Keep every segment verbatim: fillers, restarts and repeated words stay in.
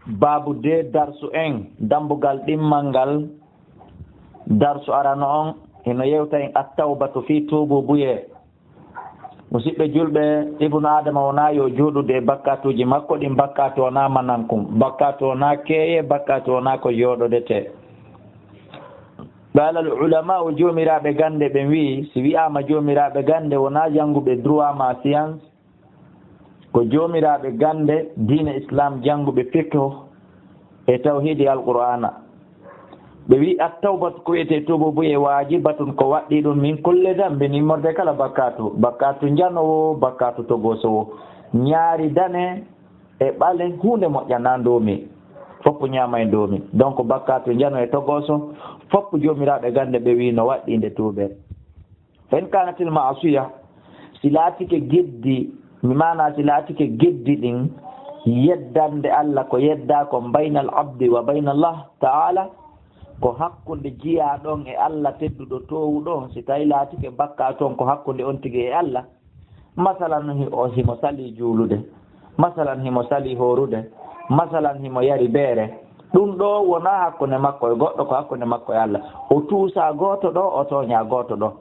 Baabu de darsu en, dambugal ɗimmal ngal, darsu arano on, hino yewta en attawbatu fii tuubuubuyee. Musidɓe julɓe, Ibnu Aadama wonaa yo juuɗude e bakkaatuuji makko ɗin, bakkaatu wonaa manankun, bakkaatu wonaa keeye, bakkaatu wonaa ko yooɗodetee. Qaalal ulama'u, joomiraaɓe gannde ɓen wi'i, si wi'aama joomiraaɓe gannde wonaa jannguɓe droit maa science, ko joomiraaɓe gannde diine Islam jannguɓe fiqhu e tawhiidi Alqur'aana. Ɓe wi'i, at-tawbatu ko wi'etee tuubuubuyee waajibatun ko waɗɗii ɗun min kulli dambin immorde kala bakkaatu, bakkaatu njano woo, bakkaatu togooso woo, ñaari dane e ɓale, huunde moƴƴanaa ndoomi, foppu ñaama e ndoomi. Donc bakkaatu njano e togooso, foppu joomiraaɓe gannde ɓe wi'i no waɗɗii nde tuubee. Fa in kaanatil ma'asiya, si laatike geddi, mi maanaa si laatike geddi ɗin, yeddande Alla, ko yeddaa kon baynal abdi wa baynallah ta'ala, ko hakkunde jiyaaɗo on e Alla tedduɗo toowuɗo on, si tawi laatike bakkaatu on ko hakkunde on tigi e Alla, masalan, hi-, o, himo salii juulude, masalan, himo salii hoorude, masalan, himo yari beere. Ɗun ɗoo wonaa hakkunde makko e goɗɗo, ko hakkunde makko e Alla. O tuusaa gooto ɗoo, o tooñaa gooto ɗoo.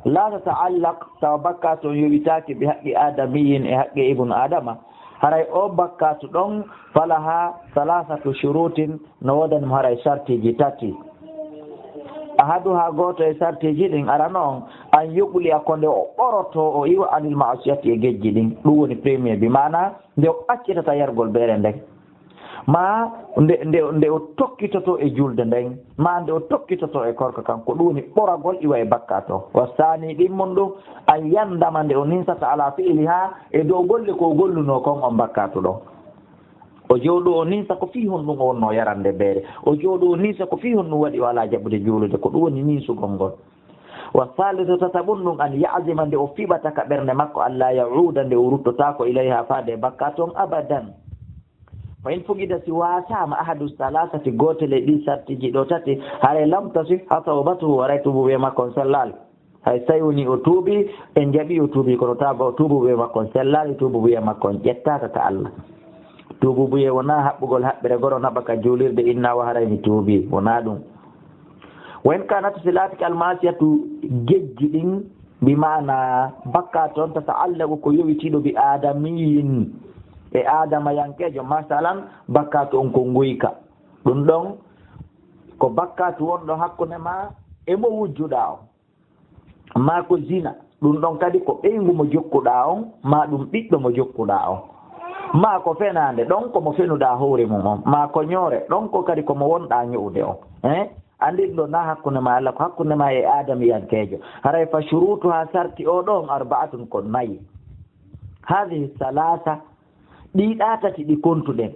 Laa tata'allaq, tawa bakkaatu on yoɓitaaki bi haqqi aadamiyyin, e haqqe ibnu Aadama. Haray oo bakkaatu ɗon, falaha salaasatu shuruutin, no woodani mo haray sartiiji tati. Ahaduhaa, gooto e sartiiji ɗin, arano on, an yuqli'a, ko nde o ɓorotoo, o iwa, anil ma'asiyati, e gejji ɗin. Ɗun woni premier, bi maanaa nde o accitata yargol beere nden, maa nde, nde, nde o tokkitotoo e julde nden, maa nde o tokkitotoo e korka kan, ko ɗun woni ɓoragol iwa e bakkaatu on. Wa saani, ɗimmun ɗun, an yandama, nde o ninsata, ala fi'lihaa, e dow golle ko o gollunoo kon on bakkaatu ɗon. O jooɗo o ninsa ko fii honɗun o wonnoo yarande beere. O jooɗo o ninsa ko fii honɗun waɗi o alaa jaɓude juulude. Ko ɗun woni ninsugol ngol. Wa saalisu, tataɓun ɗun, an ya'zima, nde o fiɓata ka ɓernde makko, an laa ya'uuda, nde o ruttotaako, ilayhaa, faade e bakkaatu on, abadan. Fa in fuqida, si waasaama, ahadu salaasati, gootel e ɗii sartiiji ɗoo tati, haray lam tasihha tawbatuhu, haray tuubuubuyee makko on sellaali. Hay so tawii wonii o tuubii, en jaɓii o tuubii, kono taaba o tuubuubuyee makko on sellaali, tuubuubuyee makko on ƴettaaka ka Alla. Tuubuubuyee wonaa haɓɓugol haɓɓere goro naɓa ka juulirde, inna wa haray mi tuubii, wonaa ɗun. Wa in kaanat, si laatike, al ma'asiyatu, gejji ɗin, bi maanaa bakkaatu on, tata'allaqu, ko yowitiiɗo, bi aadamiyyin, e aadamayankeejo, masalan, bakkaatu on ko nguyka. Ɗun ɗon ko bakkaatu wonɗo hakkunde maa e mo wujjuɗaa on. Maa ko zina, ɗun ɗon kadi ko ɓeyngu mo jokkuɗaa on, maa ɗun ɓiɗɗo mo jokkuɗaa on. Maa ko fenaande, ɗon ko mo fenuɗaa hoore mun on. Maa ko ñoore, ɗon ko kadi ko mo wonɗaa ño'ude on. Eh? Anndin ɗoo naa hakkunde maa e Alla, ko hakkunde maa e aadamiyankeejo. Haray fa shuruutuhaa, sarti oo ɗoo on, arba'atun, ko nayi. Haadihi salaasa, ɗii ɗaa tati ɗi kontuɗen,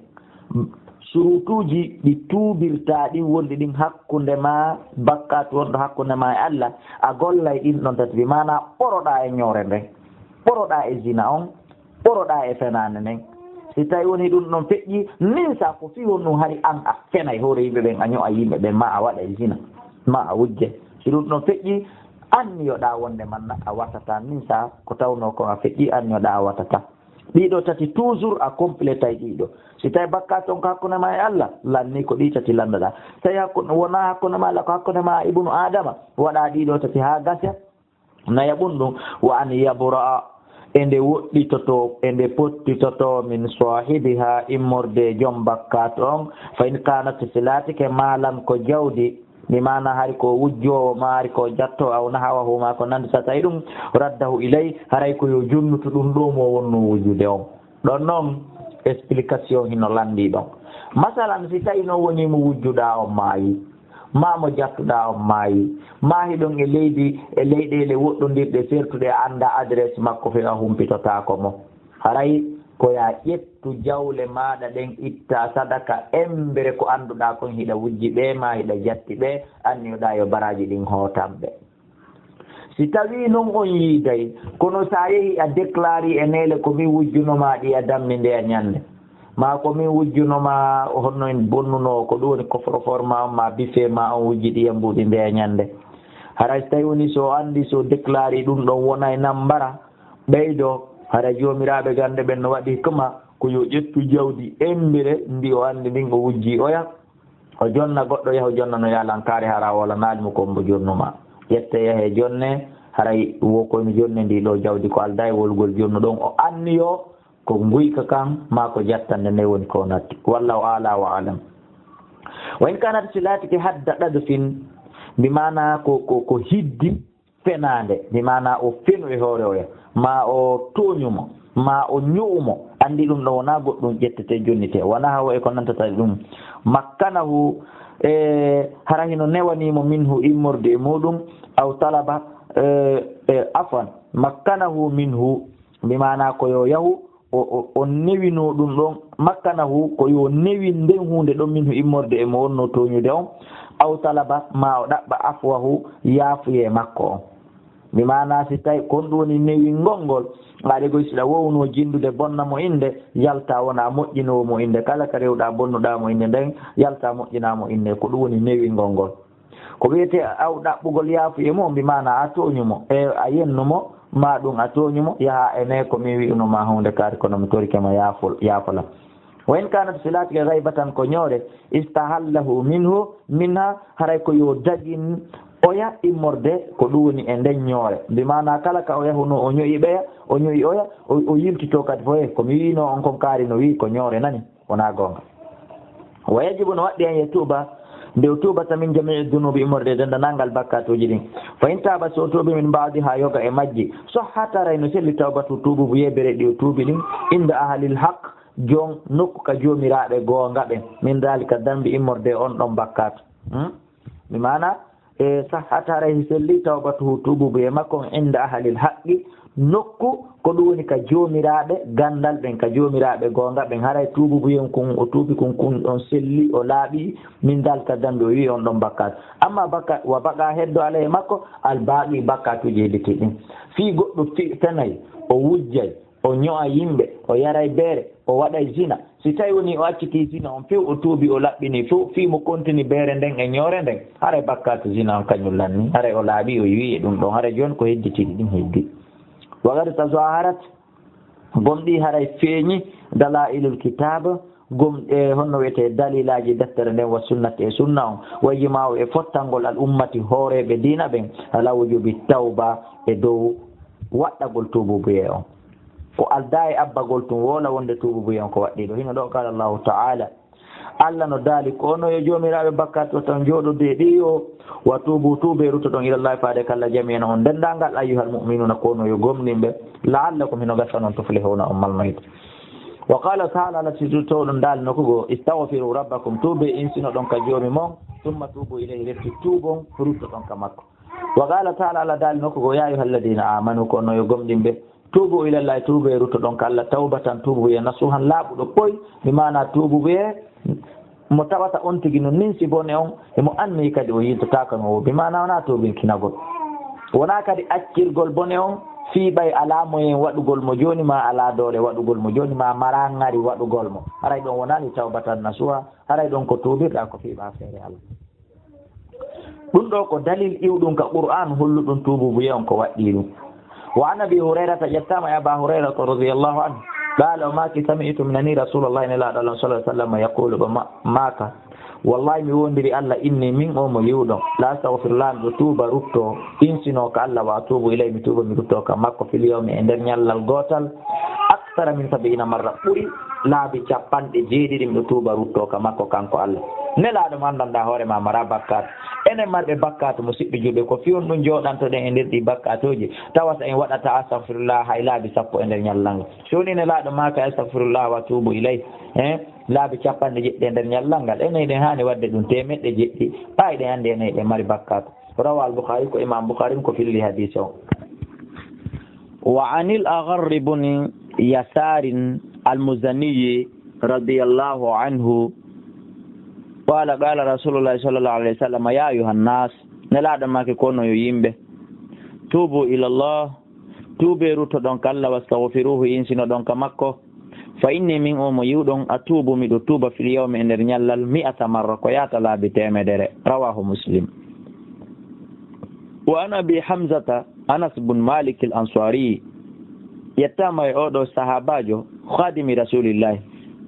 surutuuji ɗi tuubirtaa ɗin wonɗi ɗin hakkunde maa, bakkaatu wonɗo hakkunde maa e Alla, a gollay ɗin ɗon tati, bi maanaa ɓoroɗaa e ñoore nden, ɓoroɗaa e zina on, ɓoroɗaa e fenaande nden. Si tawii wonii ɗun ɗon feƴƴii, ninsaa ko fii honɗun hari an a fenay hoore yimɓe ɓen, a ño'a yimɓe ɓen, maa a waɗay zina, maa a wujje. Si ɗun ɗon feƴƴii, anniyoɗaa wonde man a wasataa, ninsaa ko tawnoo kon a feƴƴii, anniyoɗaa a wasataa. Ɗii ɗoo tati toujours a complétay ɗii ɗoo. Si tawii bakkaatu on ko hakkunde maa e Alla, lannii ko ɗii tati lanndoɗaa. Si tawii hakkunde, wonaa hakkunde maa e Alla, ko hakkunde maa e ibnu Aadama, waɗaa ɗii ɗoo tati haa gasa. Nayaɓun ɗun, wa an yabra'a, e nde woɗɗitotoo, e nde pottitotoo, min saahibihaa, immorde e jom bakkaatu on, fa in kaanat, si laatike, maalan, ko jawdi, bi maanaa hari ko wujjoowo maa, hari ko jattoowo, aw nahawahu maa ko nannditata e ɗun, raddahu ilay, haray ko yo junnutu ɗun ɗoo mo wonnoo wujjude on. Ɗon non, explication hino lanndii ɗon. Masalan, si tawii non wonii mo wujjuɗaa on maayii, maa mo jattuɗaa on maayii, maa hiɗon e leydi, e leyɗeele woɗɗondirɗe sertuɗe, a anndaa adresse makko, fii a humpitotaako mo. Haray ko yo a ƴettu jawle maaɗa ɗen, ittaa sadaka, embere ko annduɗaa kon hiɗa wujji ɓe, maa hiɗa jatti ɓe, anniyoɗaa yo baraaji ɗin hootan ɓe. Si tawii non on yiiday, kono si a yehii a déclarii e neele ko min wujjuno maa ɗi a dammi ndeya ñannde, maa ko min wujjuno maa honno en bonnunoo, ko ɗun woni coffre-fort maa on, maa buffet maa on wujji ɗi a mbuuɗi ndeya ñannde. Haray si tawii wonii si o anndii si o déclarii ɗun ɗon wonay nan mbara, ɓeydoo, hara joomiraaɓe gannde ɓen no waɗi hikma, ko yo ƴettu jawdi emmbere ndi o anndi ndin, o wujji oya, o jonna goɗɗo, yahu jonnano yalankaare, hara wala naali mo ko mbo jonnumaa. Ƴette yahe jonne, haray wo kono jonne ndi ɗo jawdi ko aldaa e wolugol jonnuɗon, o anniyo ko nguyka kan maa ko jattande nde woni ko natti. Wallahu a'la wa a'lam. Wa in kanat, si laatike hadda qadfin, bi maana ko, ko, ko hiddi fenaande, bi maana o fenu e hoore oya, maa o tooñu mo, maa o ño'u mo, anndi ɗum ɗo wonaa goɗɗum ƴettete jonnite, wonaa hawo e ko nantata ɗum. Makkanahu, e hara hino newanii mo minhu immorde e muɗum, aw talaba, e, e, afwan, makkanahu minhu, bi maana ko yo yahu, o, o, o newinoo ɗum ɗon, makkanahu, ko yo newin nden huunde ɗon minhu immorde e mo wonnoo tooñude on, aw talaba, maa o ɗaɓɓa afwahu, yaafuyee makko on. Bi maana si tawi kon ɗum woni newingol ngol, aɗa goy siɗa wownoo jinndude bonna mo innde, yalta wona moƴƴinoowo mo innde, kala ka rewɗaa bonnuɗaa mo innde nden, yalta moƴƴinaa mo innde, ko ɗum woni newingol ngol. Ko wiyetee aw ɗaɓɓugol yaafuye mo, bi maana a tooñu mo, e a yennu mo, maa ɗum a tooñu mo, yaha e ne ko mi wi'uno ma huunde kaari kono mi torike ma yaafol-, yaafola. Wa in kanat, si laatike gaybatan ko ñoore, istahallahu minhu, minha, haray ko yo dagin oya immorde ko ɗum woni e nden ñoore. Bi maana kala ka o yahunoo o ño'i ɓeya, o ño'i oya, o, o yiltitoo kadi fo, e ko mi wi'uno on kon kaari no wi'i ko ñoore nani. Wonaa goonga. Wa yajibu, no waɗɗi an yatuuba, nde o tuubata min jami'i dunuubi, immorde e denndaangal bakkaatuuji ɗin. Fa in taaba, so o tuubi min ba'diha, yoga e majji, sahhat, haray no selli tawbatu, tuubuubu yeeɓere ɗi o tuubi ɗin, inda ahlil haq, jon nokku ka joomiraaɓe goonga ɓen, min daalika dambi, immorde e on ɗon bakkaatu. Hmm? Bi maana, e sahhat, haray hi selli tawbatuhu, tuubuubu e makko on, inda ahlil haqqi, nokku ko ɗum woni ka joomiraaɓe ganndal ɓen, ka joomiraaɓe goonga ɓen, haray tuubuubu yen kun, o tuubi kun, kun on selli, o laaɓi, min daalika dambi, o wi'i on ɗon bakkaatu. Amma bakka-, wa baqa, heddo alay e makko, al baaqi, bakkaatuuji hedditi ɗin. Fii goɗɗo fi-, fenay, o wujjay, o ño'a yimɓe, o yaray beere, o waɗay zina. Si tawi woni o accitii zina on few, o tuubi, o laɓɓinii few, fii mo kontini beere nden e ñoore nden, haray bakkaatu zina on kañum lanni, haray o laaɓi, o yiwi e ɗum ɗon, haray jooni ko hedditiiɗi ɗin heddi. Wa qad tazaharat, gomɗii haray feeñi, dalailul kitab, gom-, e honno wiyetee dalilaaji deftere nden, wa sunnati e sunna on, wa ijma'u e fottangol al ummati hooreeɓe diina ɓen, ala wujubi tawba e dow waɗɗagol tuubuubuyee on. Ko aldaa e abbagol tun woola wonde tuubuubuyee on ko waɗɗiiɗo. Hino ɗo, qala Allahu ta'ala, Allah no daali, ko onon yo joomiraaɓe bakkaatu tan jooɗodee ɗi yo, wa tuubu, tuubee ruttoɗon ilallahi faade ka Allah jami'an on denndaangal, ayyuhal mu'minuuna, ko onon yo gomɗinɓe, la'allakum, hino gasa non, tuflihuuna, on malnoyta. Wa qala ta'ala, Allah tawɗo daali nokku goo, istaghfiru rabbakum, tuubee insinoɗon ka joomi mon, summa tuubu ilayhi, refti tuubon, ruttoɗon ka makko. Wa qala ta'ala, Allah daali nokku goo, ya ayyuhalladhina amanu, ko onon yo gomɗinɓe, tuubu ilallahi, tuubee ruttoɗon ka Allah, tawbatan, tuubuubuyee, nasuhan, laaɓuɗo poy, bi maana tuubuubuyee mo tawata on tigi no ninsi bone on, e mo anni kadi o yiltotaako e mo, bi maana wonaa tuubinkinagol. Wonaa kadi accirgol bone on, fii ɓay alaa moyen waɗugol mo jooni, maa alaa doole waɗugol mo jooni, maa maraa ŋari waɗugol mo. Haray ɗon wonaali tawbatan nasuha, haray ɗon ko tuubirɗaa ko fii ɓaa feere Allah. Ɗum ɗoo ko dalil iwɗum ka Qur'aan holluɗum tuubuubuyee on ko waɗɗii ɗum. Wa an Abi Hurayrata, ƴettaama e Abaa Hurayrata radiyallahu anhu, qaala, o maaki, sami'tu, mi nanii Rasuulallahi, Nelaaɗo Allah sallallahu alaihi wasallam, yaquulu, ɓe ma-, maaka, wallahi, mi woondiri Allah, inni, min o mo yiwɗo, la astaghfirullah, miɗo tuuba ruttoo, insinoo ka Allah, wa atuubu ilayhi, mi tuuba mi ruttoo ka makko, fil yawmi, e nder ñallal gootal, aksara min sabiina marra, ɓuri laabi capanɗe jeeɗiɗi miɗo tuuba ruttoo ka makko kanko Allah. Nelaaɗo mo anndanɗaa hoore maa maraa bakkaatu. Enen marɓe bakkaatu, musiɓɓe julɓe, ko fii honɗum jooɗantoɗen e nder ɗii bakkaatuuji, tawata en waɗataa astagfirullah hay laabi sappo e nder ñallal ngal. Si wonii Nelaaɗo maaka astagfirullah wa tuubu ilay, eh, laabi capanɗe jeeɗiɗi e nder ñallal ngal, enen eɗen haani waɗde ɗum teemeɗɗe jeeɗiɗi, ɓay eɗen anndi enen eɗen mari bakkaatu. Rawa al-Bukhari, ko Imam Bukhari ko filli hadis o. Wa anil Agharr ibn Yasar al-Muzani radiyallahu anhu, qala, qala Rasulullah sallallahu alaihi wasallam, ya ayyuhan nas, Nelaaɗo maaki ko onon yo yimɓe, tubu ila Allah, tuubee ruttoɗon ka Allah, wastaghfiruhu, insinoɗon ka makko, fa inni, min o mo yiwɗon, atuubu, miɗo tuuba, fil yawmi, e nder ñallal, mi'ata marra, ko yaata laabi teemedere. Rawahu Muslim. Wa an Abi Hamzata Anas bun Malik al-Ansari, ƴettaama e oo ɗoo sahaabaajo, Khadimi Rasulillahi,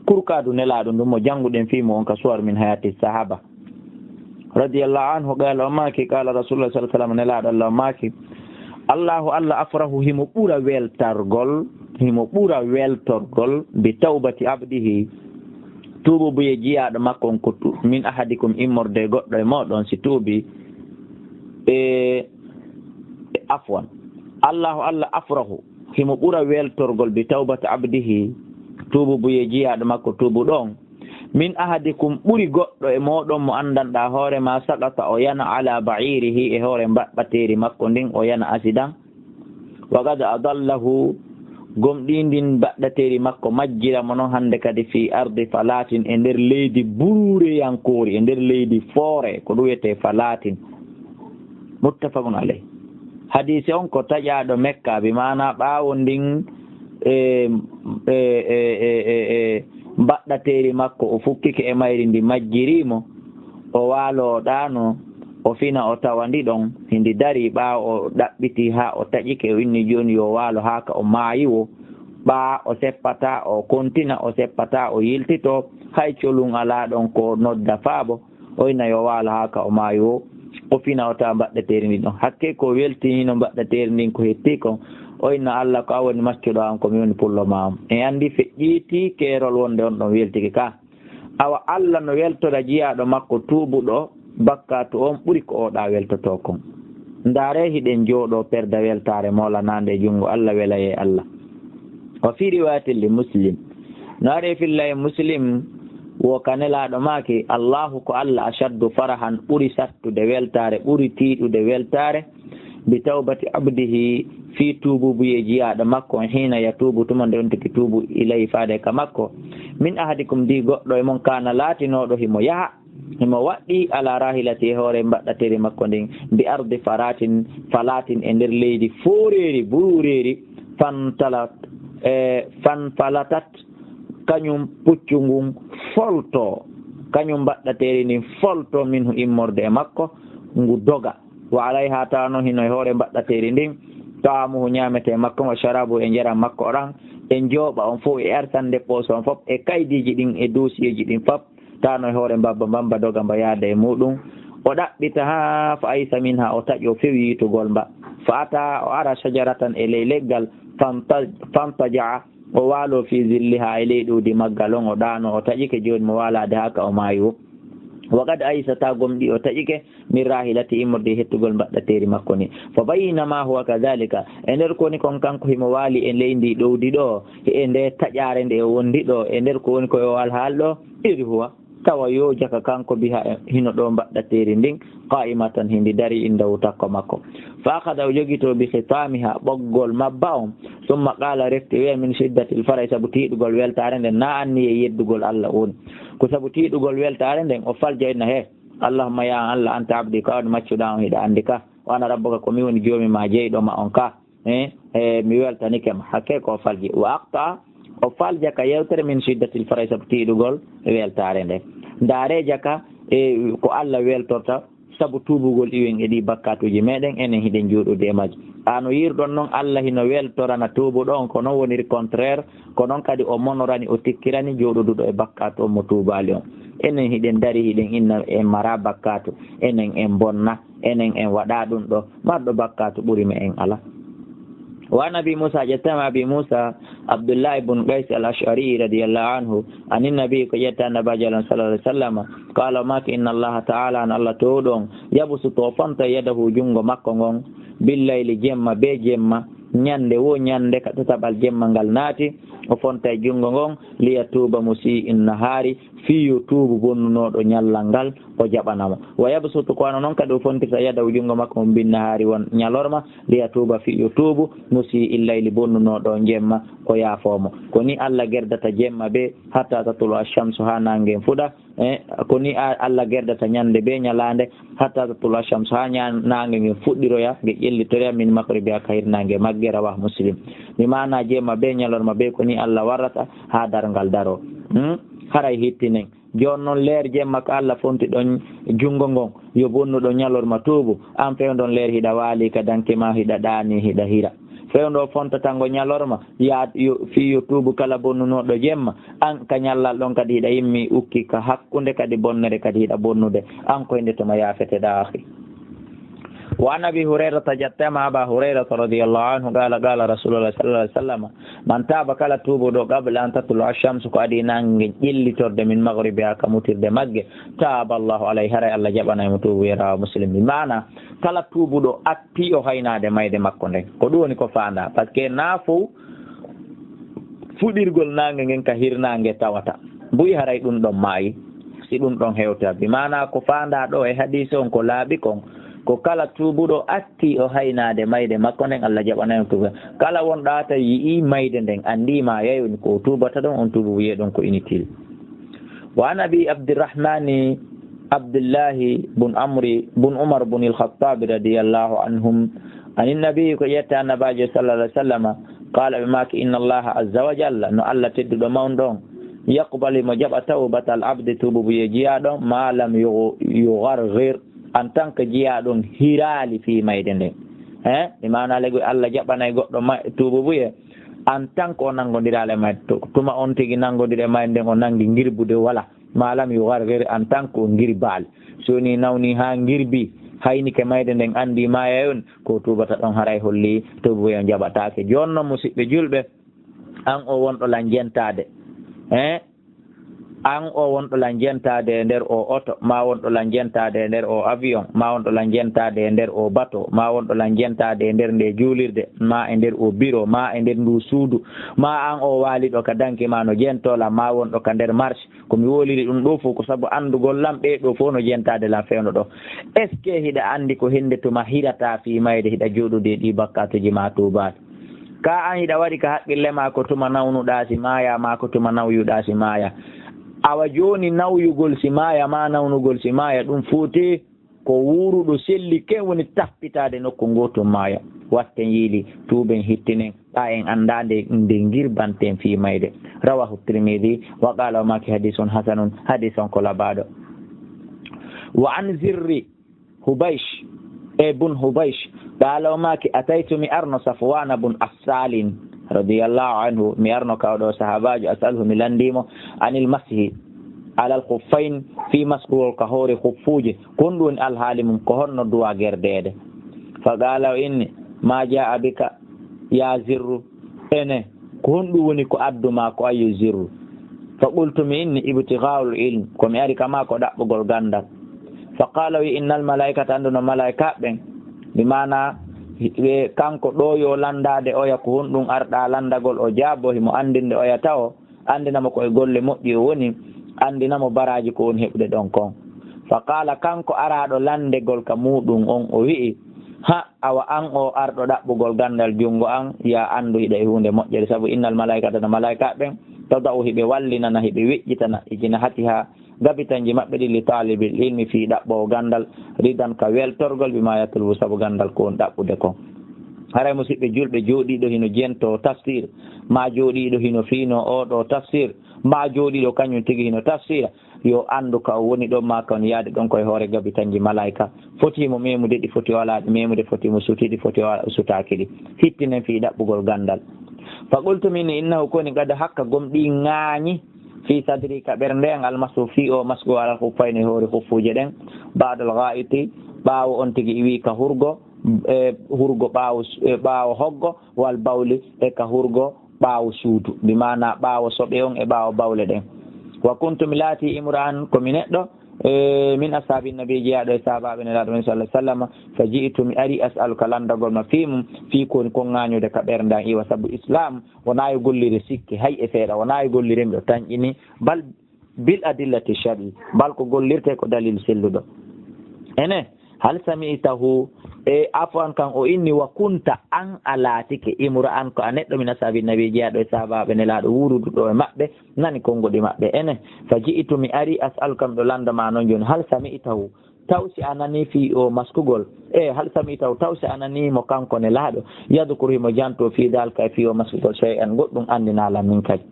kurkaadu Nelaaɗo ndu mo jannguɗen fii mo on ka suwar min hayati sahaba. Radiyallahu anhu, qala o maaki, qala Rasulullah sallallahu alaihi wasallam, Nelaaɗo Allah o maaki, Allahu Allah afrahu, himo ɓura weltargol, himo ɓura weltorgol bi tawbati abdihi, tuububuye jiyaaɗo makko on ko tu-, min ahadikum immorde goɗɗo e mooɗon si tuubi, e, e afwan. Allahu Allah afrahu, himo ɓura weltorgol bi tawbati abdihi, tuububuye jiyaaɗo makko tuubuɗo on, min ahadikum ɓuri goɗɗo e mooɗon mo anndanɗaa hoore maa saqata o yana ala ba'irihi e hoore mbaɗɗateeri makko ndin o yana asidan. Wa qad adallahu, gomɗii ndin mbaɗɗateeri makko majjira mo non hannde kadi fi ardi falatin e nder leydi buruureyankoori, e nder leydi foore, ko ɗum wiyetee falatin. Muttafaqun alayh. Hadiise on ko taƴaaɗo Mekka, bi maana ɓaawo ndin, e, e, e, e, e, e, mbaɗɗateeri makko, o fukkike e mayri ndi majjiri mo, o waalo o ɗaano, o fina o tawa ndi ɗon, hindi darii ɓaawo o ɗaɓɓiti haa o taƴike, o inni jooni yo waalo haa ka o maayi wo, ɓaa o seppataa, o kontina, o seppataa, o yiltito, hay colun alaa ɗon ko nodda faabo. O inna yo waalo haa ka o maayi wo, o fina o tawa mbaɗɗateeri ndin ɗon. Hakkee ko weltii hino mbaɗɗateeri ndin ko hettii kon, o inna Alla ko an woni maccuɗo an, ko mi woni pullo maa on. En anndi feƴƴiitii keerol wonde on ɗon weltike ka. Awa Alla no weltora jiyaaɗo makko tuubuɗo bakkaatu on ɓuri ko o ɗa weltotoo kon. Ndaaree hiɗen jooɗoo perda weltaare moolanaande e junngo Alla, welayee Alla. Wa fi riwayatin li Muslim. No ari e filla e Muslim, wo ka Nelaaɗo maaki, Allahu ko Alla ashaddu farahan, ɓuri sattude weltaare, ɓuri tiiɗude weltaare, bi tawbati abdihi, fii tuububuye jiyaaɗo makko on, hiina yatuubu, tuma nde on tigi tuubu, ilayhi, faade ka makko, min ahadikum, dii goɗɗo e mon, kaana laatinooɗo himo yaha, himo waɗɗii ala rahilati e hoore mbaɗɗateeri makko ndin, bi ardi faratin, falatin, e nder leydi fooreeri, buruureeri, fantalat, e fanfalatat, kañum puccu ngun folto, kañum mbaɗɗateeri ndin folto, minhu, immorde e makko, ngu doga. Wa alayha, tawa non hino e hoore mbaɗɗateeri ndin, taamuhu, ñaametee makko, wa sharabu, e njaram makko ɗan, e njooɓa on fof, e arsande poos on fof, e kaydiiji ɗin, e dossier ji ɗin fof, tawa no e hoore mbabba, mbamba doga mba yaada e muɗum. O ɗaɓɓita haa fa aysa minha, o taƴi, o fewi yitugol mba. Fa ata, o ara shajaratan, e ley leggal, fanta-, fantaja'a, o waalo fi zilliha, e ley ɗowdi maggal on, o ɗaano, o taƴike, jooni mo waalaade haa ka o maayi wo. Wa qad aysa, ta gomɗii o taƴike, min rahilati, immorde e hettugol mbaɗɗateeri makko ni. Fa baynama huwa kadhalika, e nder ko woni kon kanko himo waali e ley ndi ɗowdi ɗo, e nde taƴaare nde o wondi ɗo, e nder ko woni ko o alhaal ɗo, id huwa, tawa yo jaka kanko biha e hino ɗo mbaɗɗateeri ndin, qa'imatan, hindi dari indahu takko makko. Fa akhadha, o jogito bi khitamiha, ɓoggol mabba on, summa qala, refti wiya, min shiddatil farahi, sabu tiiɗugol weltaare nden, na anniye yeddugol Alla woni. Ko sabu tiiɗugol weltaare nden, o falja inna he, Allahumma, ya Alla, anta abdi, ko an maccuɗo an, hiɗa anndi ka. Wa ana rabbuka, ko mi woni joomi ma, jeyɗo ma on ka. Eh, eh, mi weltanike ma. Hakke ko o falji. Wa aqta, o falja ka yewtere min shiddatil farahi, sabu tiiɗugol weltaare nde. Ndaare jaka, e ko Alla weltorta sabu tuubugol iwen e ɗi bakkaatuuji meɗen, enen hiɗen jooɗude e majji. Ano yirɗon non, Alla hino weltorana tuubuɗo on, ko non woniri contraire, ko non kadi o monorani, o tikkirani jooɗoduɗo e bakkaatu on mo tuubaali on. Enen hiɗen dari, hiɗen inna en mara bakkaatu, enen en bonna, enen en waɗa ɗum ɗo, marɗo bakkaatu ɓuri me en ala. Wa an Abi Musa, ƴettama Abi Musa, Abdullahi bun Qays al-Ash'ari radiyallahu anhu, anin Nabi, ko ƴetta Nabaajo Allah sallallahu alaihi wasallam, qala, o maaki, inna Allaha ta'ala, an Allah towɗo on, yabsutu, o fonta, yadahu, junngo makko ngon, billayli, jemma be jemma, ñande wo ñande, ka tataɓal jemma ngal naati, o fonta e junngo ngon, liyatuuba musii'in nahaari, fii yo tuubu bonnunooɗo ñallal ngal, o jaɓana mo. Wa yabsutu, ko wano non kadi o fontirta, yadahu, junngo makko on, binnahaari, won ñalorma, liyatuuba, fii yo tuubu, musii'il layli, bonnunooɗo jemma, o yaafoo mo. Ko ni Alla gerdata jemma be, hatta tatlu'a shamsu, haa naange ngen fuɗa. E, ko ni a-, Alla gerdata ñande be ñalaande, hatta tatlu'a shamsu, haa ña-, naange ngen fuɗɗiroya, nge ƴellitoya, min maghribiha, ka hirnaange magge, rawah Muslim. Mi maana jemma be ñalorma be, ko ni Alla warrata haa darngal daro. Hmm? Haray hittinen. Jooni non leer jemma ka Alla fonti ɗon junngo ngon, yo bonnuɗo ñalorma tuubu, an fewndon leer hiɗa waali ka danki ma, hiɗa ɗaani, hiɗa hira. Fewndo o fontata ngo ñalorma, yaa yo, fii yo tuubu kala bonnunooɗo jemma. An ka ñallal ɗon kadi hiɗa yimmi ukki ka hakkunde kadi bonnere kadi hiɗa bonnude. An koy nde tuma yaafeteɗaa, akhi. وعن أبي هريرة, jettama Aba Hurayrata radiyallahu anhu, قال قال رسول الله صلى الله عليه وسلم: من تاب, kala tuubuɗo, قبل أن تطلع الشمس, ko adii nannge ƴellitorde, من مغربها, ka mutirde magge, تاب الله عليه, haray Allah jaɓanay mo tuubu, رواه مسلم. Bi maana, kala tuubuɗo attii o haynaade mayde makko nden. Ko ɗum woni ko faandaa. Parce que naa fow fuɗirgol naange ngen ka hirnaange tawata. Buy haray ɗum ɗon maayi, si ɗum ɗon hewta. Bi maana ko faandaa ɗo e hadiis on ko laaɓi kon, ko kala tuubuɗo attii o haynaade mayde makko nden, Allah jaɓanay mo tuuba. Kala wonɗo ata yi'ii mayde nden, anndii maayay, woni ko o tuubata ɗon, on tuubu wiyee ɗon ko inutile. وعن أبي عبد الرحمن عبد الله بن عمرو بن عمر بن الخطاب رضي الله عنهم عن النبي, ko ƴetta Annabaajo صلى الله عليه وسلم, قال, ɓe maaki, إن الله عز وجل, no Allah tedduɗo mawɗo on, يقبل, himo jaɓa, توبة العبد, tuubu buye jiyaaɗo, ما لم يغ-, يغرغر, en tant que jiyaaɗo on hiraali fii mayde nden. He? E maana lego Allah jaɓanay goɗɗo ma-, tuubu buye, en tant que o nanngondiraali e mayde. To-, tuma on tigi nanngondiri e mayde nden, o nanngi ngirbude wala. ما لم يغرغر, en tant que o ngirbaali. Si woni nawni haa ngirbi, haynike mayde nden, anndi maayay on, ko tuubata ɗon haray holli tuubu buye on jaɓataake. Jooni non, musiɓɓe julɓe, an o wonɗo lan jentaade. He? An o wonɗo lan jentaade e nder o oto, maa wonɗo lan jentaade e nder o avion, maa wonɗo lan jentaade e nder o bato, maa wonɗo lan jentaade e nder nde juulirde, maa e nder o biro, maa e nder ndu suudu, maa an o waaliɗo ka danki maa no jentoo lan, maa wonɗo ka nder marche. Ko mi woliri ɗum ɗoo fof ko sabu anndugol lan ɓee ɗoo fof no jentaade lan fewndo ɗoo. Est-ce que hiɗa anndi ko hende tuma hirata fii mayde hiɗa jooɗude e ɗii bakkaatuuji maa tuubaali? Ka an hiɗa waɗi ka haqqille maa ko tuma nawnuɗaa si maaya, maa ko tuma nawyuɗaa si maaya. Awa jooni nawyugol si maaya, maa nawnugol si maaya, ɗum foti ko wuuruɗo selli ken woni tappitaade nokku ngootu maaya. Watten yiili, tuuben, hittinen, ɓaa en anndaa nde, nde ngirbanten fii mayde. رواه الترمذي وقال, o maaki, حديث حسن, hadiis on ko labaaɗo. وعن زر حبيش, e bun Hubaysh, قال, o maaki, أتيت, mi arno, صفوان بن عسال رضي الله عنه, mi arno ka oo ɗoo sahaabaajo, أسأله, mi lanndii mo, عن المسح على الخفين, fii maskugol ka hoore khuffuuje, ko honɗum woni alhaali mum, ko honno duwa gerdeede? فقال, o inni, ما جاء بك يا زر, ene, ko honɗum woni ko addu maa ko, ayyo Zirru? فقلت, mi inni, ابتغاء العلم, ko mi ari ka maa ko ɗaɓɓugol ganndal. فقال, o wi'i, إن الملائكة, anndu no malaa'ikaaɓe ɓen, bi maana, ɓe, kanko ɗoo yo lanndaade oya ko honɗum arɗaa lanndagol, o jaaboo, himo anndinde oya tawo, anndina mo ko e golle moƴƴi o woni, anndina mo baraaji ko woni heɓude ɗon kon. فقال, kanko araaɗo lanndegol ka muuɗum on, o wi'i, ha, awa an o arɗo ɗaɓɓugol ganndal junngo an, yaa anndu hiɗa e huunde moƴƴere, sabu إن الملائكة, no malaa'ikaaɓe ɓen, تضع, hiɓe wallinana, hiɓe weƴƴitana, أجنحتها, gabitanji maɓɓe ɗin, لطالب العلم, fii ɗaɓɓoowo ganndal, رضا, ka weltorgol, بما يطلب, sabu ganndal ko woni ɗaɓɓude kon. Haray musiɓɓe julɓe, jooɗiiɗo hino jentoo tafsir, maa jooɗiiɗo hino fiinoo oo ɗoo tafsir, maa jooɗiiɗo kañum tigi hino tafsira, yo anndu ka o woni ɗon, maa ka woni yaade ɗon, ko e hoore gabitanji malaa'ika. Foti mo meemude ɗi, foti o alaa ɗi meemude, foti mo suti ɗi, foti o ala-, o sutaaki ɗi. Hittinen fii ɗaɓɓugol ganndal. فقلت, mi inni, إنه, ko woni, قد حك, gomɗii ŋaañi, في صدري, ka ɓernde an, المسح, fii oo masku, على الخفين, e hoore khuffuuje ɗen, بعد الغائط, ɓaawo on tigi iwii ka hurgo, e hurgo ɓaawo su-, e ɓaawo hoggo, والبول, e ka hurgo ɓaawo suudu, bi maana ɓaawo soɓe on e ɓaawo bawle ɗen. وكنت, mi laatii, امرأ, ko mi neɗɗo, e, من أصحاب النبي, jeyaaɗo e sahaabaaɓe Nelaaɗo men صلى الله عليه وسلم, فجئت, mi ari, أسألك, lanndagol ma fii mum, fii ko woni kon ŋaañude ka ɓernde an iwa, sabu Islaam wonaa yo gollire sikke, hay e seeɗa, wonaa yo gollire miɗo tanƴini, بل بالأدلة الشرعية, bal ko gollirtee ko dalil selluɗo. Ene, هل سمعته, e afwan kan o inni, وكنت, an a laatike, امرأ, ko a neɗɗo, من أصحاب النبي, jeyaaɗo e sahaabaaɓe Nelaaɗo, wuuruɗo ɗo e maɓɓe, nani konnguɗi maɓɓe. Ene, فجئت, mi ari, أسألك, miɗo lannda ma non jooni, هل سمعته, taw si a nanii fii oo maskugol, e هل سمعته, taw si a nanii mo kanko Nelaaɗo, يذكر, himo jantoo, في ذلك, e fii oo maskugol, شيئا, goɗɗum anndinaa lan min kadi.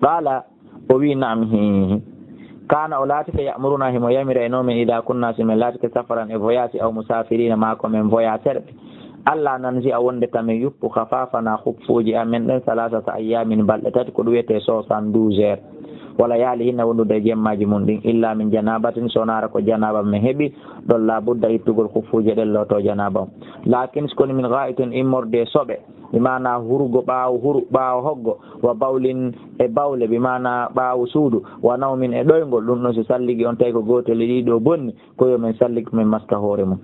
قال, o wi'i, نعم, hii. كان, o laatike, يأمرنا, himo yamira e non men, إذا كنا, si men laatike, سفرا, e voyage, أو مسافرين, maa ko men voyageur ɓe. Alla nan si a wonde tamen yuppu khafafana khuffuji amen ɗen salasata ayyamin balɗe tati, ko ɗum wiyetee soixante-douze heures. Wala yaali hinna wondude e jemmaaji mum ɗin, illa min janabatin, so naara ko janaba men heɓi, ɗon la budda ittugol khuffuji ɗen looto janaba on. Lakin si koni min gha'itin immorde e soɓe, bi maana hurugo ɓaawo huru, ɓaawo hoggo, wa bawlin e bawle, bi maana ɓaawo suudu, wa nawmin e ɗoyngol, ɗum ɗon si salligi on tawi ko gootel e ɗiɗo bonni, ko yo men sallig, men maska hoore mum.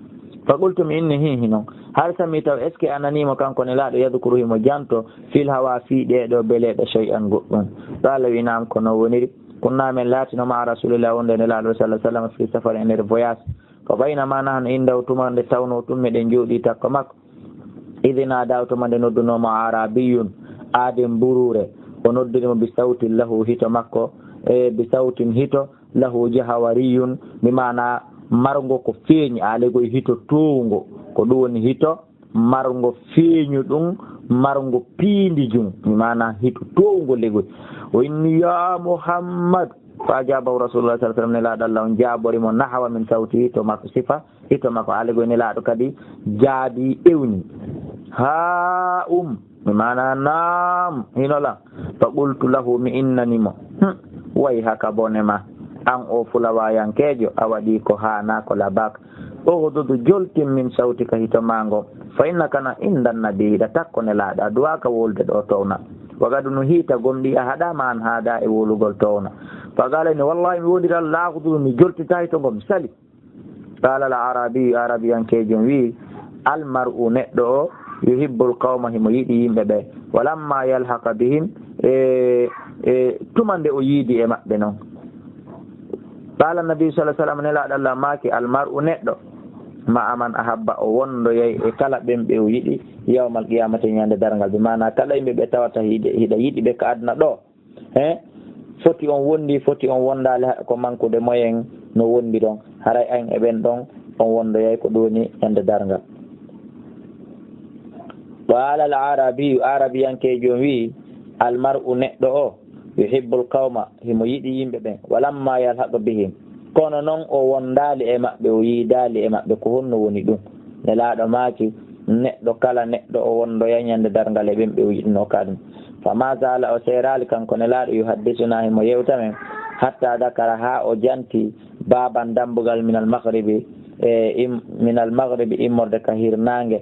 Fa qultu, mi inni, hi, hinon. Hal sami taw, est-ce que a nanii mo kanko Nelaaɗo, yadkuru himo janto, fil hawa fii ɗee ɗoo beleeɗe shay'an goɗɗum? Qaala wi, naam, ko non woniri. Kunna men laatino ma'a Rasuulillah wonde Nelaaɗo sallallahu alaihi wasallam fii safar e nder voyage. Fa baynama nahnu indahu, tuma nde tawnoo tun meɗen jooɗii takko makko. Idh naada, tuma nde noddunoo mo Aarabiyyun, aaden buruure. O noddiri mo bi sawtin lahu, hito makko, e bi sawtin hito, lahu jahawariyun, bi maana marngo ko feeñi, aalegoy hito towngo, ko ɗum woni hito marngo feeñu ɗum, marngo piindi jum, bi maana hito towngo legoy. O inni, "Ya Muhammad." Fa ajabahu Rasulullah sallallahu alaihi wasallam, Nelaaɗo Allah on jaabori mo, nahwa min sawti, hito makko sifa, hito makko, aalegoy Nelaaɗo kadi jaabi ewni. Ha um. Mi maana, "Naam, hino lan." Fa qultu lahu, mi innani mo, "Hmm, wayhaka, bone ma, an o fulawayankeejo, a waɗii ko haanaa, ko labaaka. Ughdudu, joltin min sawtika, hito maa ngon. Fa innaka na inda nabi, hiɗa takko Nelaaɗo, a duwaaka wolde ɗo towna. Wa gadu nu hiita gomɗi a haɗaama an haada e wolugol towna." Fa qala ni, "Wallahi, mi wondi Allah, la ughdudu, mi joltita hito ngon, mi sali." Qala al-Arabi, Arabiyankeejo on wi'i, "Al mar'u, neɗɗo o, yuhibbul qawma, himo yiɗi yimɓe ɓe. Walamma yalhaqa bihim, e, e, tuma nde o yiidi e maɓɓe non." Qala Nabi sallallahu alaihi wasallam, Nelaaɗo Allah maaki, "Al mar'u, neɗɗo, ma'a man ahabba, o wondoyay e kala ɓen ɓe o yiɗi, yawmal qiyamati, ñande darngal." Bi maana kala yimɓe ɓe tawata hiɗe, hiɗa yiɗi ɓe ka aduna ɗo, He, foti on wondi, foti on wondaali, haɗa ko mankude moyen no wondi ɗon. Haray an e ɓen ɗon on wondoyay, ko ɗum woni ñande darngal. Qala al-Arabiyu, Arabiyankeejo on wi'i, "Al mar'u, neɗɗo o, yuhibbul qawma, himo yiɗi yimɓe ɓen, walamma yalhaq bihim, kono non o wondaali e maɓɓe, o yiidaali e maɓɓe, ko honno woni ɗum?" Nelaaɗo maaki, neɗɗo kala neɗɗo o wondoya ñande darngal e ɓen ɓe o yiɗno ka ɗum. Fama zala, o seeraali kanko Nelaaɗo, yuhaddisuna, himo yewta men, hatta dakara, haa o janti, baban, dambugal, minal maghribi, e im-, minal maghribi, immorde ka hirnaange.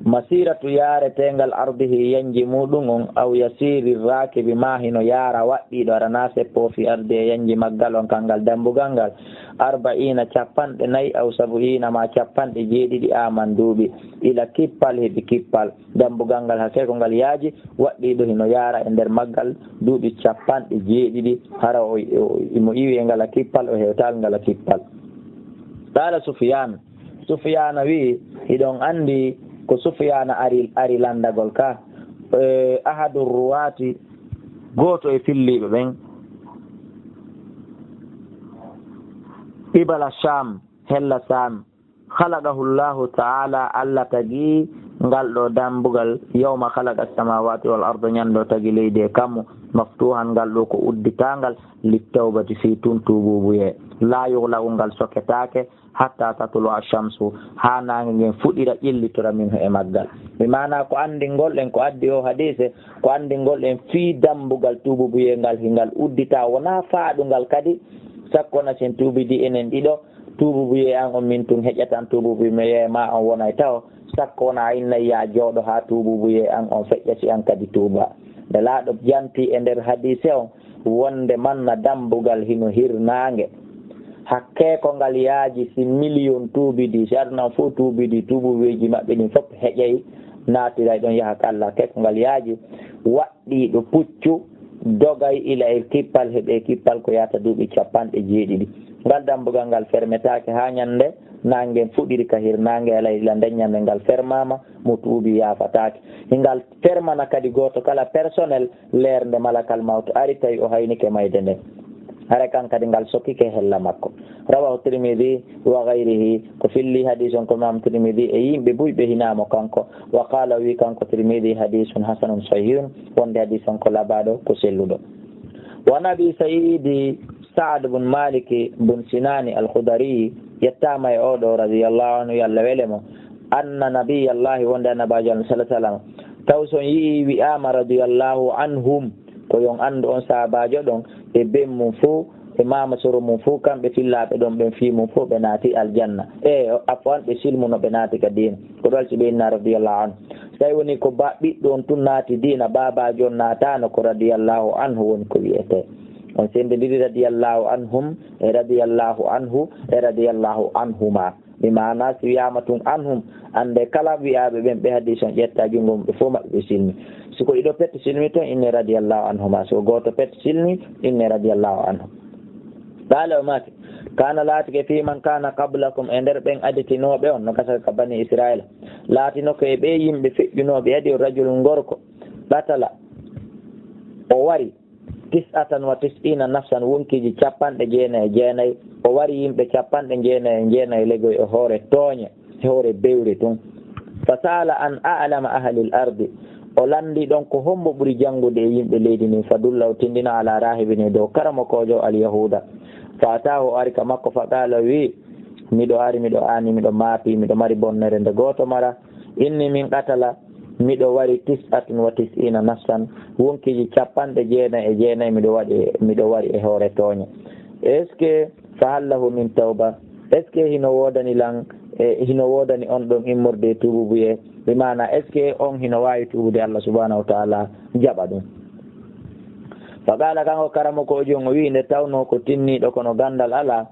Masiratu, yaareteengal, ardihi, yanji muɗum on, aw yasiri rakibi, ma hino yaara waɗɗiiɗo, aɗa na seppo fi ardi e yanji maggal on, kangal dambugal ngal, arba'ina, capanɗe nayi, aw sab'ina, ma capanɗe jeeɗiɗi, aman, duuɓi, ila kippal, heɓi kippal. Dambugal ngal, hakkee ko ngal yaaji, waɗɗiiɗo hino yaara e nder maggal duuɓi capanɗe jeeɗiɗi, hara o, o, imo iwi e ngala kippal, o hewtaal ngala kippal. Qala Sufyan, Sufyana wi'i, hiɗon anndi ko Sufyana ari, ari lanndagol ka, e, ahadu ruwaati, gooto e filliiɓe ɓen, qibala Sham, hella Sham, khalaqahu Allahu ta'ala, Allah tagi ngal ɗo dambugal, yawma khalaqa as-samawati wal arda, ñande o tagi leydi e kammu, maftuhan, ngal ɗo ko udditaangal, littawbati, fii tun tuubuubuyee, la yughlaqu, ngal soketaake, hatta tatlu'a shamsu, haa naange ngen fuɗira ƴellitora minhu e maggal. Bi maana ko anndingol en, ko addi o hadiise, ko anndingol en fii dambugal tuubuubuyee ngal, hingal uddita, wonaa faaɗungal kadi, sakko na sen tuubidi enen ɗiɗo, tuubuubuyee an on min tun heƴatan, tuubuubuyee ma on wonay taho, sakko wona a innay ya jooɗo haa tuubuubuyee an on feƴƴa si an kadi tuuba. Nelaaɗo janti e nder hadiise on, wonde manna dambugal hino hirnaange. Hakkee ko ngal yaaji si miliyon tuubidi, si aduna on fof tuubidi, tuubuubuyeeji maɓɓe ɗin fof heƴay, naatiray ɗon, yaha ka Allah. Hakkee ko ngal yaaji, waɗɗiiɗo puccu dogay ila e kippal, heɓe kippal ko yaata duuɓi capanɗe jeeɗiɗi. Ngal dambugal ngal fermetaake haa ñande naange ngen fuɗiri ka hirnaange, alay ila nden ñande ngal fermaama, mo tuubi yaafataake. Hingal fermana kadi gooto kala personnel, leer nde malakal mawto ari, tawi o haynike mayde nden. Hara kan kadi ngal sokike hella makko. Rawahu Tirmidhi wa ghayrihi, ko filli hadiis on ko Imam Tirmidhi e yimɓe buy ɓe hinaa mo kanko. Wa qala, o wi kanko Tirmidhi, hadiisun hasanun sahihun, wonde hadiis on ko labaaɗo, ko selluɗo. Wa an Abi Sa'idi Sa'd bun Maliki bun Sinani al-Khudari, yettaama e oo ɗoo, radiyallahu anhu, yo Allah wele mo, Anna nabiyallahi, wonde annabaajo Allah sallallahu alaihi wasallam, taw son yi'i wi'aama radiyallahu anhum, ko yon anndu on sahabaajo ɗon e ben mum fof, e maama soro mum fof, kamɓe fillaaɓe ɗon ɓen fii mum fof ɓe naati aljanna. E afwan, ɓe silmuno, ɓe naati ka diina. Ko ɗon si ɓe inna radiyallahu anhu. So tawi woni ko ba-, ɓiɗɗo on tun naati diina, baabaajo on naataano, ko radiyallahu anhu woni ko wi'etee. On senndindiri radiyallahu anhum e radiyallahu anhu e radiyallahu anhuma. Bi maana si wi'aama tun anhum, annde kala wi'aaɓe ɓen ɓe hadiis on ƴetta junngo mum, ɓe fof maɓɓe ɓe silmi. Si ko ɗiɗo pet silmi ton, inne radiyallahu anhuma. Si ko gooto pet silmi, inne radiyallahu anhu. Qaala o maaki, kaana laatike fii man kaana qablakum, e nder ɓen aditinooɓe on, no gasa ka bani Israila. Laatino ko e ɓee yimɓe feƴƴunooɓe adi on rajulun gorko, qatala, o wari, tis'atan wa tis'ina nafsan, wonkiiji capanɗe jeenayi e jeenayi. O wari yimɓe capanɗe jeenayi e jeenayi legoy e hoore tooñe, e hoore bewre tun. Fa sa'ala an a'lama ahlil ardi. O lanndi ɗon ko hombo ɓuri janngude e yimɓe leydi ndin. Fa dulla, o tinndina, ala rahibin, e dow karamokoojo alyahuuda. Fa ataahu, o ari ka makko, fa qaala, o wi'i, miɗo ari, miɗo aani, miɗo maapi, miɗo mari bonnere nde gooto mara. Inni min qatala, miɗo wari tis'atan wa tis'ina nafsan, wonkiiji capanɗe jeenayi e jeenayi miɗo waɗi, miɗo wari e hoore tooñe. Est-ce que fa hal lahu min tawba? Est-ce que hino woodani lan, e, hino woodani on ɗon immorde e tuububuye? Bi maana, est-ce que on hino waawi tuubude, Allah subhanahu wa ta'ala jaɓa ɗum? Fa qaala, kanko karamokoojo on, o wi'i, nde tawnoo ko tinniiɗo kono ganndal alaa,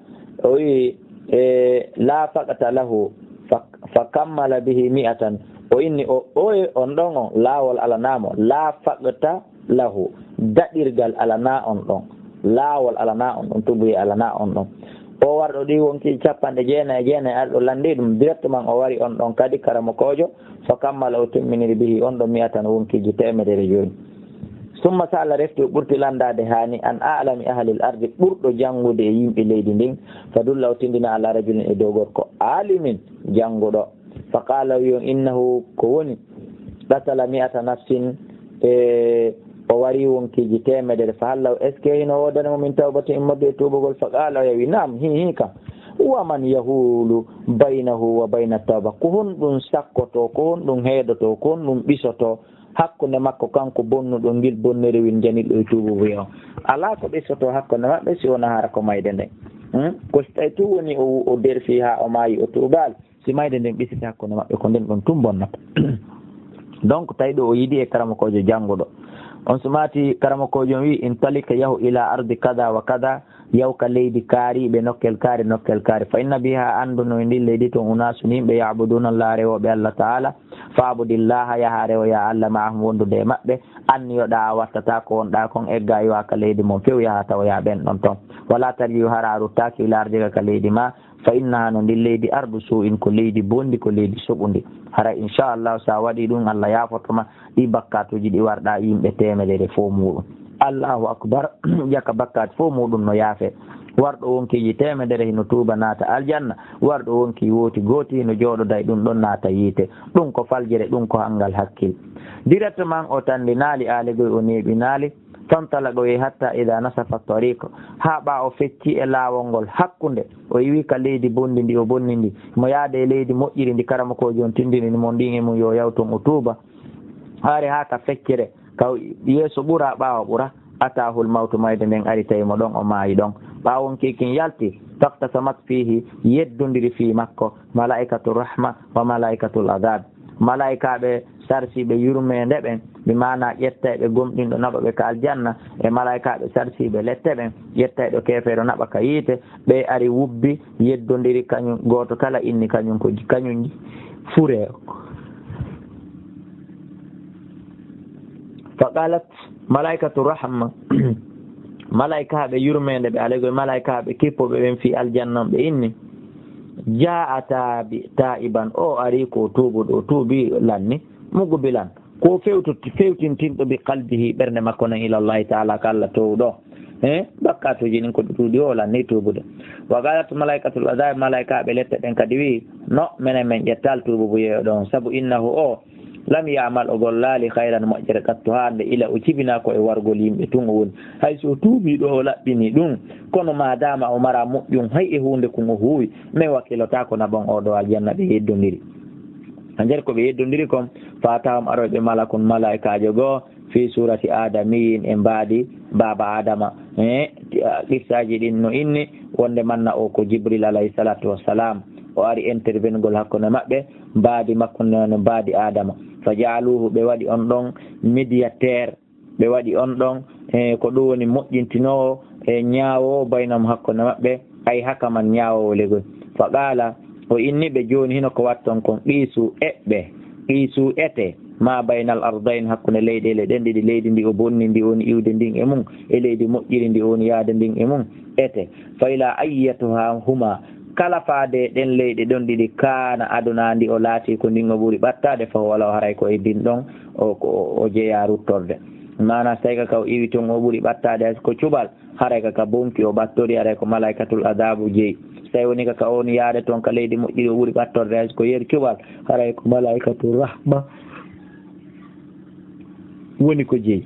o wi'i, e, laa faqta lahu, fa, fa kammala bihi mi'atan. O inni, o, o, on ɗon on, laawol alanaamo, laa faqta lahu, daɗirgal alanaa on ɗon, laawol alanaa on ɗon, tuubuye alanaa on ɗon. O warɗo ɗi wonki capanɗe jeenayi e jeenayi, arɗo lanndi ɗum, directement o wari on ɗon kadi karamokoojo, fa kammala, o timminiri bihi on ɗon mi'atan, wonkiiji teemedere jooni. Summa sa'ala, refti o ɓurti lanndaade haani, an a'lami ahlil ardi, ɓurɗo janngude e yimɓe leydi ndin, fa dulla, o tinndina ala rajulin, e dow gorko, alimin, jannguɗo. Fa qaala, o wi'i on, innahu, ko woni, qatala mi'ata nafsin, e o wari wonkiiji teemedere, fa hal lahu, est-ce que hino woodani mo min tawbatin, immorde e tuubagol? Fa qaala, o wi'i, naam, hii, hii kam. Wa man yahulu baynahu wa bayna tawba? Ko honɗum sakkotoo, ko honɗum heedotoo, ko honɗum ɓisotoo hakkunde makko kanko bonnuɗo ngil bonnerewel njanilɗo e tuububuye on? Alaa ko ɓisotoo hakkunde maɓɓe si wonaa hara ko mayde nden. Hmm? Ko si tawi tun woni o, o derfi haa o maayi o tuubaali, si mayde nden ɓisiti hakkunde maɓɓe, ko nden ɗon tun bonnata. Donc, tawi ɗo o yiɗi e karamokoojo jannguɗo. On sumaati karamokoojo on wi'i, intalik, yahu ila ardi kada wa kada, yahu ka leydi kaariiɓe, nokkel kaari, nokkel kaari. Fa inna biha, annduno e ndin leydi ton, unaasun, yimɓe, ya'buduna Allah, rewooɓe Allah Ta'ala. Fa'budillaha, yaha rewoya Allah, ma'ahum, wondude e maɓɓe. Anniyoɗaa a wattataa ko wonɗaa kon, eggaa iwaa ka leydi mon few, yaha tawoya ɓen ɗon ton. Wala tarji'u, hara a ruttaaki, ila ardika, ka leydi ma. Fa innaha, no ndin leydi, ardu su'in, ko leydi bonndi, ko leydi soɓundi. Hara, inchallahu, sa waɗi ɗum, Allah yaafoto ma ɗi bakkaatuuji ɗi warɗa yimɓe teemedere fof muɗum. Allahu akbar. Ƴaka bakkaat fof muɗum no yaafe. Warɗo wonkiiji teemedere hino tuuba naata aljanna. Warɗo wonki wooti gooti hino jooɗoda e ɗum ɗon naata yiite. Ɗum ko faljere, ɗum ko hanngal hakkil. Directement o tandinaali aalegoy, o neeɓinaali. Fantalaqa, o yehi hatta ida nasafa tariq, haa ɓaawo fecci e laawol ngol hakkunde. O iwi ka leydi bonndi ndi, o bonni ndi. Mo yaade e leydi moƴƴiri ndi karamokoojo on tindini mo ndin e mum yo yaw ton o tuuba. Haare haa ka feccere, ka yeeso ɓura, ɓaawo ɓura. Ataahul mawtu, mayde nden ari tawi mo ɗon, o maayi ɗon. Ɓaawo on kiikin yalti, faqtasamat fiihi, yeddondiri fii makko, malaa'ikatu rahma wa malaa'ikatul adab. Malaa'ikaaɓe sarsiiɓe yurmeende ɓen, bi maana ƴettayɓe gomɗinɗo naɓa ɓe ka aljanna, e malaa'ikaaɓe sarsiiɓe lette ɓen, ƴettayɗo keefeero naɓa ka yiite, ɓe ari wubbi, yeddondiri, kañum gooto kala inni kañum ko ji-, kañum ji-, furee. Fa qalat malaa'ikatu rahma, malaa'ikaaɓe yurmeende ɓe, alaygo e malaa'ikaaɓe kippuɓe ɓen fii aljanna on, ɓe inni, jaa'a taabi-, taa'iban, o ari ko tuubuɗo, o tuubi lanni, muqbilan, ko fewtu-, fewtintinɗo bi qalbihi, ɓernde makko nden, ilallahi ta'ala, ka Allah toowuɗo. Eh, bakkaatuuji ɗin ko ɗi tuuɗi, o lanni tuubude. Wa qalat malaa'ikatul adab, malaa'ikaaɓe lette ɓen kadi wi'i, no, menen men ƴettaali tuububuyeeɗo on, sabu innahu o, lam ya'mal, o gollaali, khayran, moƴƴere, qattu, haa hannde, ila o jibinaa ko e wargol yimɓe tun o woni. Hay so o tuubii ɗo, o laɓɓinii ɗum, kono maadaama o maraa moƴƴum, hay e huunde kun o huuwi, men wakkilotaako naɓon oo ɗoo aljanna. Ɓe yeddondiri. Haa nder ko ɓe yeddondiri kon, fa atahum, aroy ɓe malakun, malaa'ikaajo goo, fi surati adamiyyin, e mbaadi baaba Adama. Eh, qissaaji ɗin no inni, wonde manna o ko Jibril alayhi salatu wassalam. O ari intervenugol hakkunde maɓɓe, mbaadi makko no, no mbaadi Adama. Fa ja'aluhu, ɓe waɗi on ɗon médiateur. Ɓe waɗi on ɗon, e ko ɗum woni moƴƴintinoowo e ñaawoowo baynahum hakkunde maɓɓe, ay hakaman, ñaawoowo legoy. Fa qaala, o inni ɓe, jooni hino ko watton kon, qiisu, eɓɓe, qiisu, ete, ma baynal ardayni, hakkunde leyɗeele ɗen ɗiɗi, leydi ndi o bonni ndi o woni iwde ndin e mum, e leydi moƴƴiri ndi o woni yaade ndin e mum, ete. Fa ila ayyatuha huma, kala faade ɗen leyɗe ɗon ɗiɗi, kaana aduna, ndi o laati ko ndin o ɓuri ɓattaade, fa huwa lahu, haray ko e ndin ɗon o, o, o jeyaa ruttorde. Maana, so tawi ka, ka o iwi ton o ɓuri ɓattaade hay ko cuɓal, haray ka, ka bonki o ɓattori, haray ko malaikatul adabu jeyi. So tawi woni ka, ka on yaade ton ka leydi moƴƴiri o ɓuri ɓattorde hay ko yer cuɓal, haray ko malaikatul rahma woni ko jeyi.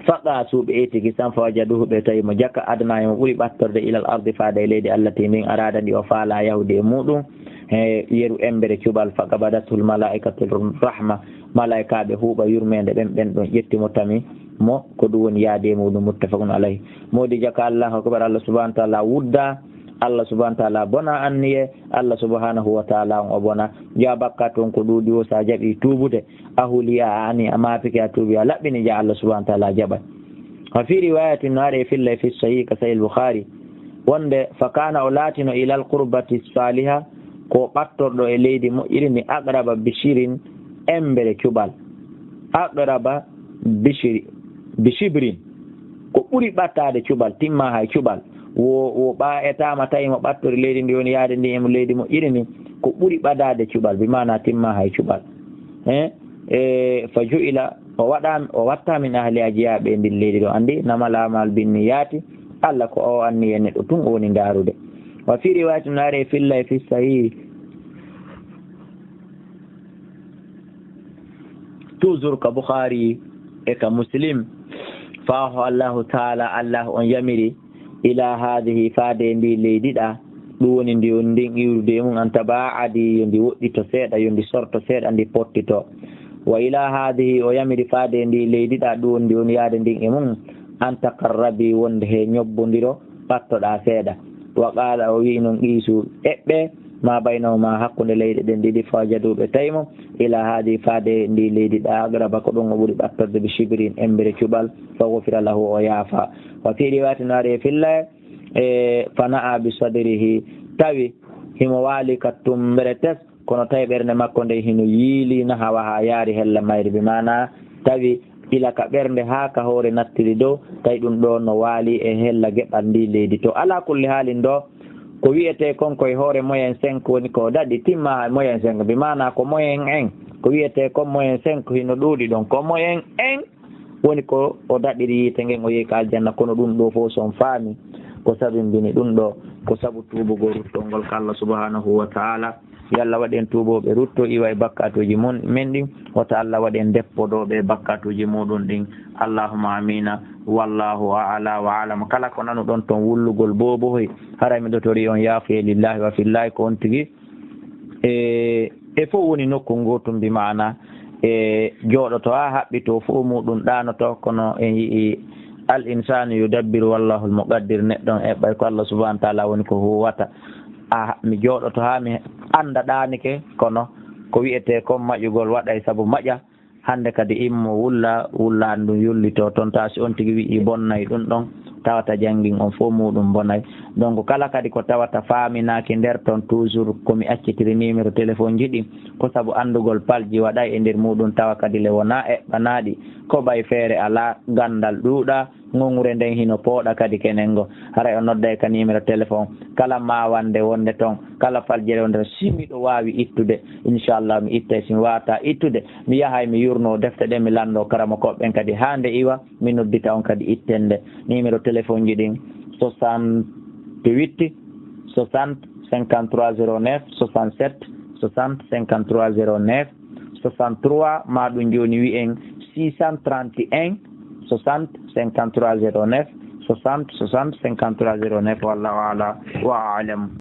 Fa qaasu, ɓe etigi san, fa wajaduhu, ɓe tawi mo jaka adna, mo ɓuri ɓattorde, ilal ardi, faade e leydi, allati, ndin, arada, ndi o faala, yahude e muɗum, he yeru embere cuɓal. Fa qabadathul malaikatul rahma, malaikaaɓe huuɓa yurmeende ɓen, ɓen ɗon ƴetti mo, tami mo, ko ɗum woni yaade e muɗum. Muttafaqun alayhi. Moodi jaka, Allahu akbar, Allah subhanahu wa ta'ala wudda, Allah subhanahu wa ta'ala bona anniye, Allah subhanahu wa ta'ala on o bona. Jeyaa bakkaatu on ko ɗuuɗi o, sa jaɓi tuubude, a huli, a ani, a maapike, a tuubi, a laɓɓini, jeyaa Allah subhanahu wa ta'ala jaɓay. Wa fi riwayatin, no ari e filla e fi sahih ka sahih al-Bukhari, wonde fa kana, o laatino, ilal qurbati saliha, ko ɓattorɗo e leydi moƴƴiri ndi, aqraba bishirin, embere cuɓal. Aqraba bishiri, bishibrin, ko ɓuri ɓattaade cuɓal, timma hay cuɓal. Wo, wo ɓa etaama tawi mo ɓattori leydi ndi woni yaade ndi e mo leydi moƴƴiri ndi, ko ɓuri ɓadaade cuɓal, bi maana timma hay cuɓal. Eh, e fa ju'ila, o waɗa, o watta min ahliha, jeyaaɓe e ndin leydi ɗo. Anndi, innamal a'malu binniyati, Allah ko o anniye neɗɗo tun o woni ndaarude. Wa fi riwayatin, no ari e filla e fi sahih, toujours ka Bukhari e ka Muslim, fa awha Allahu ta'ala, Allah on yamiri, ila hadhihi, faade e ndi leydi ɗa, ɗum woni ndi on ndin iwrude e mum, an taba'adi, yo ndi woɗɗito seeɗa, yo ndi sorto seeɗa, ndi pottito. Wa ila hadhihi, o yamiri faade e ndi leydi ɗa, ɗum woni ndi on yaade ndin e mum, an taqarrabi, wonde he ñobbondiro, ɓattoɗaa seeɗa. Wa qaala, o wi'i non, qiisu, eɓɓe, ma baynahuma, hakkunde leyɗe ɗen ɗiɗi, fa wajadu, ɓe tawi mo, ila haadi, faade ndi leydi ɗa, aqraba, ko ɗum o ɓuri ɓattorde, bi shibrin, embere cuɓal, fa gufira lahu, o yaafa. Wa fi riwayatin, no ari e filla, e, fa na'a bi sadrihi, tawi himo waali ka tumbere tes, kono tawi ɓernde makko nden hino yiili, nahawa, haa yaari hella mayri, bi maana tawi ila ka ɓernde haa ka hoore nattiri dow, tawi ɗum ɗo no waali e hella geɓal ndi leydi. To alaa kulli haalin ɗo, ko wi'etee kon koye hoore moyen cinq woni ko daɗi, timma moyen cinq, bi maana ko moyen un. Ko wi'etee kon moyen cinq hino ɗuuɗi ɗon, ko moyen un woni ko o daɗiri yiite ngen, o yehi ka aljanna. Kono ɗum ɗo fof, so on faami ko sabimbini ɗum ɗo, ko sabu tuubugol, ruttol ngol ka Allah subhanahu wa ta'ala. Yo Allah waɗ en tuubooɓe rutto iwa e bakkatuuji mon, men ɗin. Wota Allah waɗ en deppodooɓe e bakkatuuji muɗum ɗin. Allahumma amina. Wallahu a'la wa a'lam. Kala ko nanuɗon ton wullugol boobohoy, haray mi ɗotori on yaafuye lillahi wa fillahi, ko on tigi e, e fof woni nokku ngootum, bi maana e jooɗoto haa haɓɓitoo fof muɗum ɗaanoto, kono en yi'i al insanu yudabbiru wallahu al muqaddir, neɗɗo on eɓɓay ko Allah subhanahu wa ta'ala woni ko huwata. A, mi jooɗoto haa mi annda ɗaanike, kono ko wi'etee kon maƴugol waɗay sabu maƴa, hannde kadi immo wulla, wullaani ɗum yullitoo toon, taa si on tigi wi'i bonnay ɗum ɗon, tawata janngin on fof muɗum bonay. Donc kala kadi ko tawata faaminaaki nder toon, toujours ko mi accitiri numéro téléphone ji ɗin, ko sabu anndugol palji waɗay e nder muɗum, tawa kadi le wonaa eɓɓanaaɗi, ko ɓay feere alaa, ganndal ɗuuɗa, ŋoŋre nden hino pooɗa kadi kenen ngo. Haray o nodday ka numéro téléphone kala maawande wonde toon, kala faljere wonde toon. Si miɗo waawi ittude, inchallah mi ittay. Si mi waawataa ittude, mi yahay mi yurnoo defte ɗen, mi lanndoo karamokooɓe ɓen kadi haa nde iwa, mi noddita on kadi ittende. Numéro téléphone ji ɗin, soixante-huit soixante cinquante-trois zéro neuf, soixante-sept soixante cinquante-trois zéro neuf, soixante-trois, ma ɗum jooni wi'en six cent trente et un soixante cinquante-trois zéro neuf, soixante soixante cinquante-trois zéro neuf. Wallahu a'la wa a'lam.